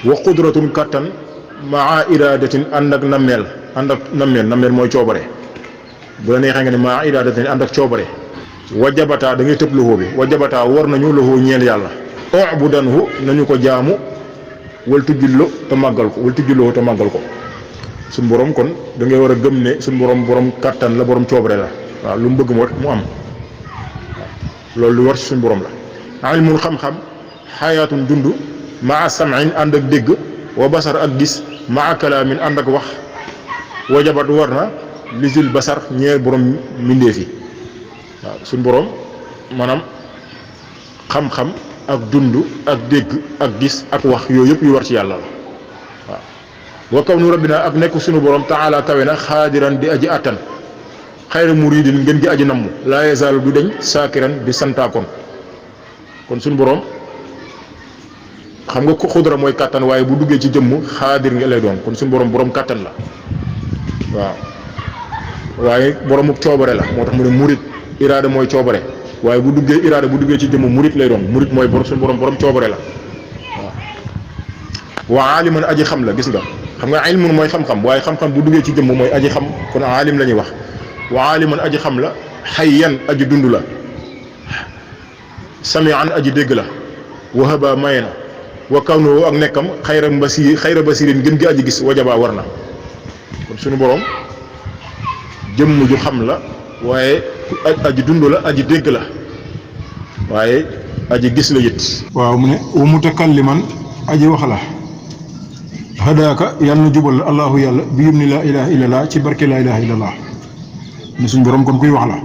wa qudratun kattan maa iradatin ànd ak nammeel mooy coobare bu la neexee nga ne maa iradatin ànd ak coobare wajabataa da ngay tëb loxo bi wajabataa war nañu loxo ñeel yàlla ubudanhu nañu ko jaamu wal tujjullo te màggal ko suñu borom kon da ngay war a gëm ne suñu borom kattan la borom coobare la waaw lu mu bëgg mu am loolu lu war ci suñu borom la ilmun xam-xam xayaatun dund maa sam'in ànd ak dégg wa basar ak gis maa kalaamin ànd ak wax wajabat war na lisil basar ñeer borom mbindeef yi waaw suñu borom maanaam xam-xam ak dund ak dégg ak gis ak wax yooyu yëpp yu war ci yàlla la waaw wa kawnu rabbina ak nekk suñu borom taala kawe na xaadiran di aji attan xayra muridin ngeen gi aji namm laa yazaalu du deñ saakiran di santaakoon kon suñu borom xam nga ko xudra mooy kàttan waaye bu duggee ci jëmm xaadir nga lay doon kon suñu borom kàttan la waaw waaye boromu coobare la moo tax mu ne murid iraada mooy coobare waaye bu duggee ci jëmm murid lay doon murid mooy suñu borom coobare la waaw waa aliman aji xam la gis nga xam nga ilmun mooy xam-xam waaye xam-xam bu duggee ci jëmm mooy aji xam kon alim la ñuy wax waa aliman aji xam la xayyan aji dund la samian aji dégg la wahaba maye na wa kawnu ak nekkam xayra basirin gën gi aji gis wajaba war na kon suñu borom jëmm ju xam la waaye aji dund la aji dégg la waaye aji gis la it. waaw mu ne wa mutakalliman aji wax la hadaaka yàlla na jubal allahu yàlla bi yum ni laa ilaha illallah ci barke laa ilaha illallah ne suñu borom kon kuy wax la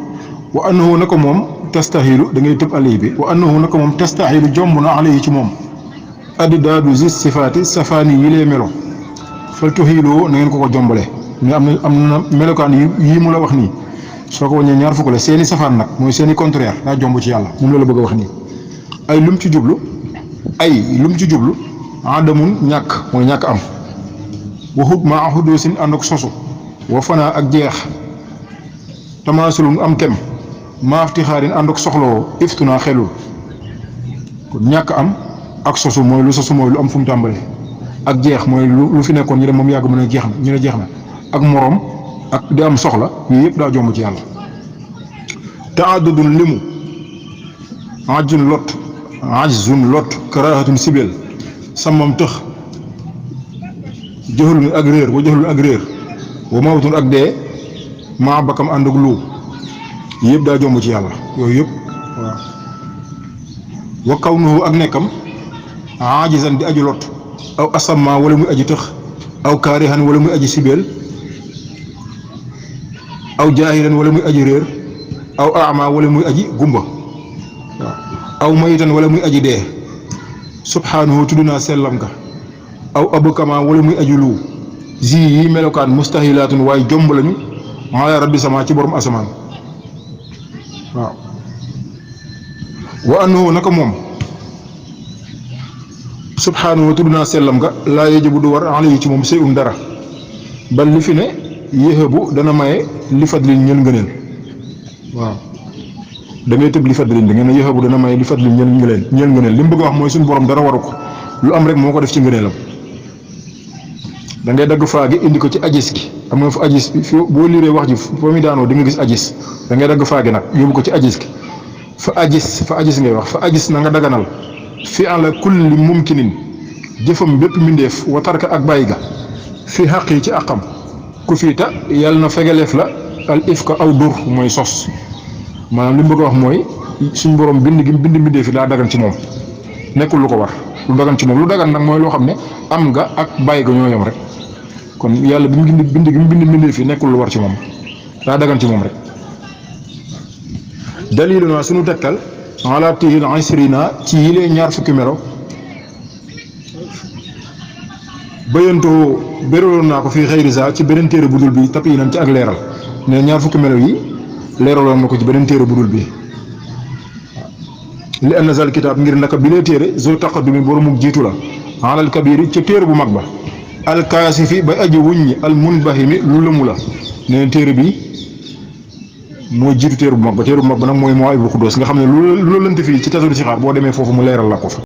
wa annahu naka moom tastahilu da ngay tëb alay bi wa annahu naka moom tastahilu jomb na alay ci moom addaadu zis sifaati safaani yi lee melo fal tuxiiloo na ngeen ko jombale mais am na melokaan yii mu la wax nii soo ko wàññee ñaar fukk la seeni safaan nag mooy seeni contraire daa jomb ci yàlla moom la bëgg a wax nii ay lum ci jublu adamun ñàkk mooy ñàkk am waxut maa xuduusin ànd ak sosu wa fanaa ak jeex tamaasulun am kem maafti xaarin ànd ak soxlawoo iftunaa xelul kon ñàkk am ak sosu mooy lu am fu mu tàmbalee ak jeex mooy lu fi nekkoon ñu dem moom yàgg mën a jeex na ñu ne jeex na ak moroom ak di am soxla yooyu yëpp daa jomb ci yàlla taaddudun limu ajzun lot karahatun sibel sàmmam tëx joxlun ak réer wa mawtun ak dee maa bakkam ànd ak lu yëpp daa jomb ci yàlla yooyu yëpp waaw wa kawnuhu ak nekkam ajizan di aji lot aw asamma wala muy aji tëx aw kaarihan wala muy aji sibeel aw jaahilan wala muy aji réer aw ama wala muy aji gumba waaw aw mayitan wala muy aji dee subhaanahu tudd naa sellam ka aw abukama wala muy aji lu yi melokaan mustahilaatun waaye jomb lañu ala rabbi sama ci borom asamaan waaw wa annahu naka moom subhaanahu tudd naa sellam nga laa yajibu du war alayhi ci moom sey dara bal li fi ne yéexabu dana maye li fadlin ñël ngëneel waaw da ngay tëb li fadlin da ngeen ne yéexabu dana maye li fadlin ñël ngëneel li mu bëgg a wax mooy suñu borom dara waru ko lu am rek moo ko def ci ngëneelam da ngay dagg faa gi indi ko ci ajis gi am nga fa ajis fi boo liiree wax ji foo muy daanoo di nga gis ajis da ngay dagg faa gi nag yóbbu ko ci ajis gi fa ajis ngay wax fa ajis na nga daganal fi ala kulli mumkinin jëfam bépp mbindeef wa tarka ak bàyyi ga fi xaq yi ci àqam ku fiita yàlla na fegaleef la al ifka aw dur mooy sos maanaam li mu bëgg a wax mooy suñ borom bind mbindeef yi daa dagan ci moom nekkul lu ko war lu dagan ci moom lu dagan nag mooy loo xam ne am nga ak bàyyi ga ñoo yem rek kon yàlla bi mu bind mbindeef yi nekkul lu war ci moom daa dagan ci moom rek dalilu naa suñu tegtal ala tihil asrina ci yilee ñaar fukki melo bayantoo béraloon naa ko fii xëyrisa ci beneen téere budul bi tapi nan ci ak leeral ne ñaar fukki melo yi leeraloon na ko ci beneen téere budul bi li anna zal kitaab ngir naka bi lee téere zo taqaddumi boromuk jiitu la alal kabiri ca téere bu mag ba alkaasifi ba aji wuññi al munbahimi lu lëmu la ne téere bi moo jiitu téere bu mag ba nag mooy Mawaahibul Quddus nga xam ne lu la lënt fii ci tasawudu si xaar boo demee foofu mu leeral la ko fa